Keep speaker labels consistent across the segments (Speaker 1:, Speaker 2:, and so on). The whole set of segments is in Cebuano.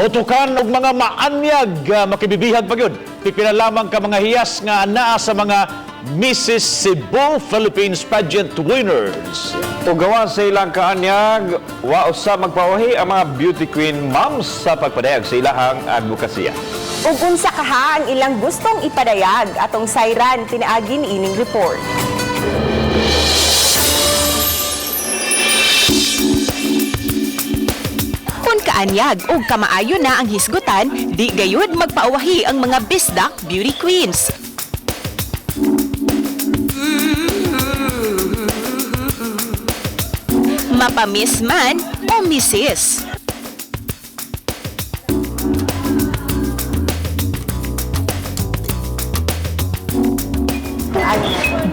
Speaker 1: Utukan og mga maanyag, makibibihag pa gyud. Pipila lamang ka mga hiyas nga anaa sa mga Mrs. Cebu Philippines Pageant winners.
Speaker 2: Ug gawa sa ilang kaanyag, wa usa magpawahi ang mga beauty queen moms sa pagpadayag sa ilahang advokasya.
Speaker 3: Ug unsa kaha ang ilang gustong ipadayag, atong sayran pinaagi niining report.
Speaker 4: Kung kaanyag o kamaayo na ang hisgutan, di gayud magpaawahi ang mga bisdak beauty queens. Mapamis man o misis.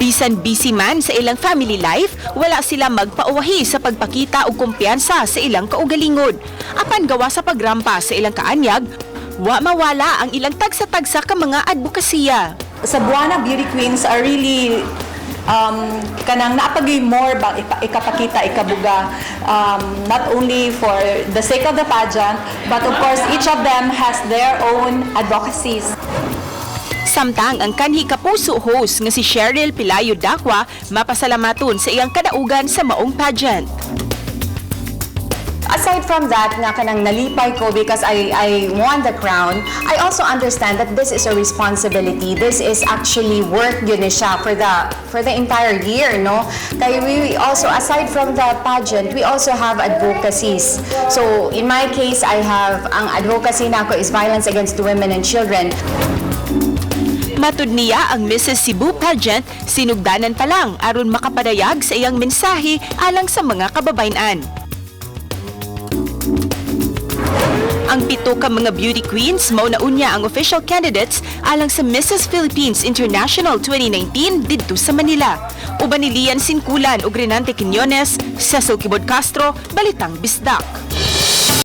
Speaker 4: Bisan busy man sa ilang family life, wala sila magpauwahi sa pagpakita og kumpiyansa sa ilang kaugalingon. Apan gawa sa pagrampa sa ilang kaanyag, wa mawala ang ilang tagsa-tagsa ka mga advokasya.
Speaker 5: Cebuana beauty queens are really kanang naapagay more ba ikapakita ikabuga, not only for the sake of the pageant, but of course each of them has their own advocacies.
Speaker 4: Samtang ang kanhi kapuso host nga si Cheryl Pilayo Dakwa mapasalamaton sa iyang kadaugan sa maong pageant.
Speaker 6: Aside from that, nga kanang nalipay ko because I won the crown, I also understand that this is a responsibility. This is actually work yun ni siya for the entire year, no? Kaya we also, aside from the pageant, we also have advocacies. So, in my case, I have, ang advocacy nako is violence against women and children.
Speaker 4: Matud niya, ang Mrs. Cebu Pageant sinugdanan pa lang aron makapadayag sa iyang mensahe alang sa mga kababayan. Ang pito ka mga beauty queens mao na unya ang official candidates alang sa Mrs. Philippines International 2019 didto sa Manila. Uban ni Lian Sinkulan ug Renante Quiñones, Cecil Kibod Castro, Balitang Bisdak.